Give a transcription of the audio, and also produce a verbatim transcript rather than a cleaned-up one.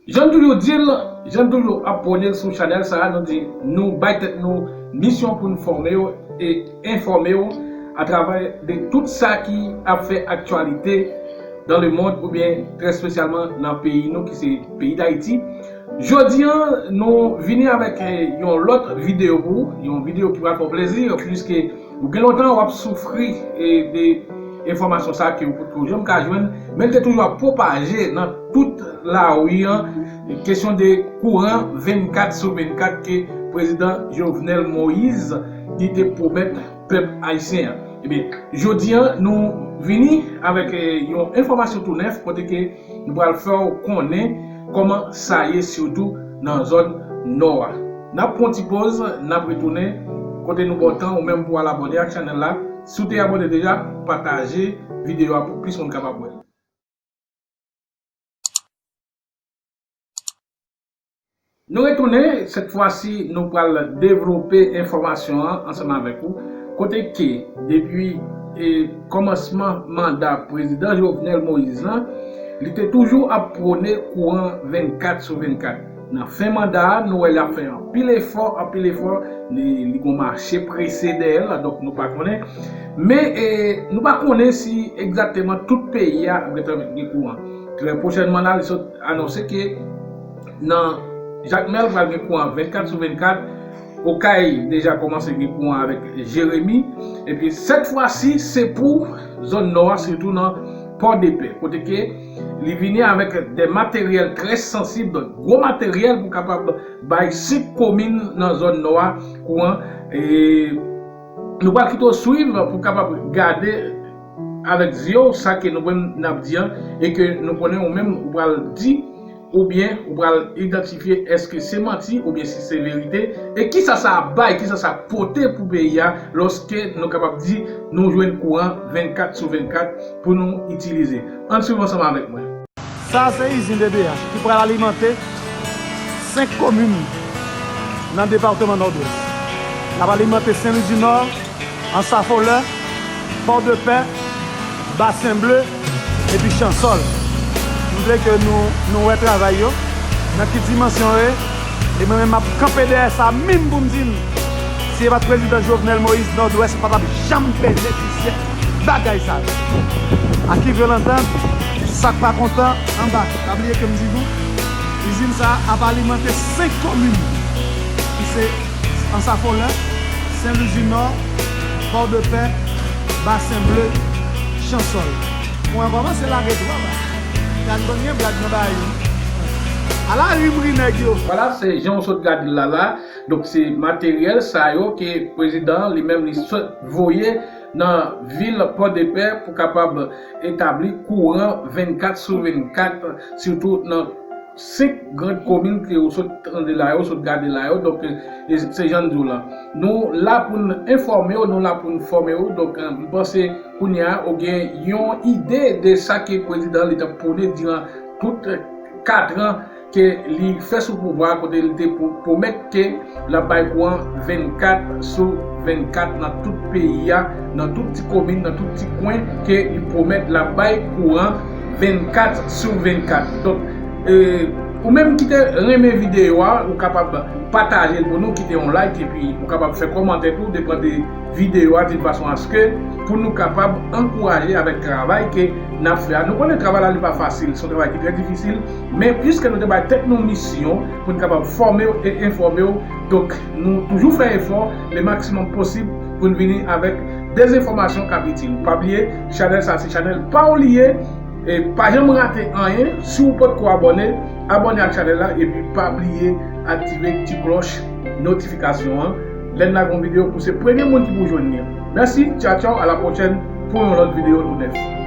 Jan n toujou di l, jan n toujou ap pwone l sou chanèl sa a, nou di nou bay tèt nou misyon pou n fòme w e enfòme w atravè de tout sa ki ap fè aktyalite dans le monde oubyen trè espesyalman nan peyi nou ki se peyi Dayiti. Jodi a, nou vini avèk, eh, yon lòt videyo pou ou, yon videyo ki pral fè w plezi, piske ou gen lontan w ap soufri, eh, de enfòmasyon sa a ke ou potko janm ka jwenn, men l te toujou ap pwopaje nan tout lari an, kesyon de kouran vennkat sou vennkat ke prezidan Jovenel Moïse li te pwomèt pèp ayisyen an. Ebyen, jodi a, nou vini avèk, eh, yon enfòmasyon tou nèf kote ke nou pral fè w konnen kòman sa ye, sitou nan zòn nò a. N ap pran yon ti poz, n ap retounen kote nou ba w tan ou menm pou w al abòne ak chanèl la. Si w te abòne deja, pataje videyo a pou plis moun kapab wè l. Nou retounen, sèt fwa si nou pral devlope enfòmasyon an ansanm avèk ou. Kote ke, depi, e, kòmansman manda prezidan Jovenel Moïse lan, li te toujou ap pwone kouran vennkat sou vennkat. Nan fen manda a, nou wè l ap fè anpil efò, anpil efò, li, li gon mache prese dèyè l, donk nou pa konnen. Men, e, nou pa konnen si egzakteman tout peyi a ap gentan gen kouran. Trè pwochènman la, li sot anonse ke nan Jakmèl pral gen kouran vennkat sou vennkat, Okay deja kòmanse gen kouran avèk Jeremi, epi sèt fwa si se pou zòn nò a, sitou nan Pòdepè, kote ke li vini avèk de materyèl trè sansib, gwo materyèl pou kapab bay senk komin nan zòn nò a kouran. E nou pral kite w swiv pou kapab gade avèk zye w sa ke nou menm n ap di an, e ke nou konnen ou menm ou pral di, oubyen ou pral idantifye èske se manti oubyen si se verite, e kisa sa ap bay, kisa sa ap pote pou peyi a lòske nou kapab di nou jwenn kouran vennkat sou vennkat pou nou itilize. Ann swiv ansanm avèk mwen. Sa a se izin D P H ki pral alimante senk komin nan depatman Nòdwès. L ap alimante Sen Lwi di Nò, Ansafolè, Pòdepè, Basen Ble, epi Chansòl. M vle ke nou, nou wè travay yo, nan ki dimansyon yo ye, e mwen menm m ap kanpe dèyè sa menm pou m di n, si se pa t prezidan Jovenel Moïse, Nòdwès pa t ap janm benefisye bagay sa yo. À qui veut l'entendre, sa k pa kontan, anba. Pa bliye ke m di nou, izin sa a ap alimante senk komin, ki se Ansafolè, Sen Lwi di Nò, Pòdepè, Basen Ble, Chansòl. Mwen kòmanse lage dwòl la. Gad konbyen blag nan bay yo. Ala ri m ri nèg yo. Vwala, se jan w sot gade l la la. Donk, se materyèl sa yo ke prezidan an li menm li sot voye nan vil Pòdepè pou kapab etabli kouran vennkat sou vennkat, sitou nan senk gran komin ke ou sot tande la yo, ou sot gade la yo. Donk, e, se jan n di w lan. Nou la pou n enfòme w, nou la pou n fòme w. Donk, e, m panse kounye a, ou gen yon ide de sa ke prezidan li t ap pwone diran tout, e, kat an ke li fè sou pouvwa a, kote li te pwo-, pwomèt ke l ap bay kouran vennkat sou vennkat nan tout peyi a, nan tout ti komin, nan tout ti kwen, ke li pwomèt l ap bay kouran vennkat sou vennkat. Donk, e, ou menm ki te renmen videyo a, ou kapab pataje l pou nou, kite yon like, epi ou kapab fè kòmantè tou, depann de videyo a, de fason aske pou nou kapab ankouraje avèk travay ke n ap fè a. Nou konnen travay la, li pa fasil, se yon travay ki trè difisil, men piske nou te bay tèt nou misyon pou n kapab fòme w e enfòme w, donk, nou toujou fè efò le maksimòm posib pou n vini avèk de enfòmasyon k ap itil. Pa bliye, chanèl sa se chanèl pa w li ye, e pa janm rate anyen. Si w potko abòne, abòne ak chanèl la, epi pa bliye aktive ti klòch notifikasyon an. Lè n lage yon videyo, pou se premye moun ki pou jwenn li an. Mèsi, tchaw, tchaw, a la pwochèn pou yon lòt videyo tou nèf.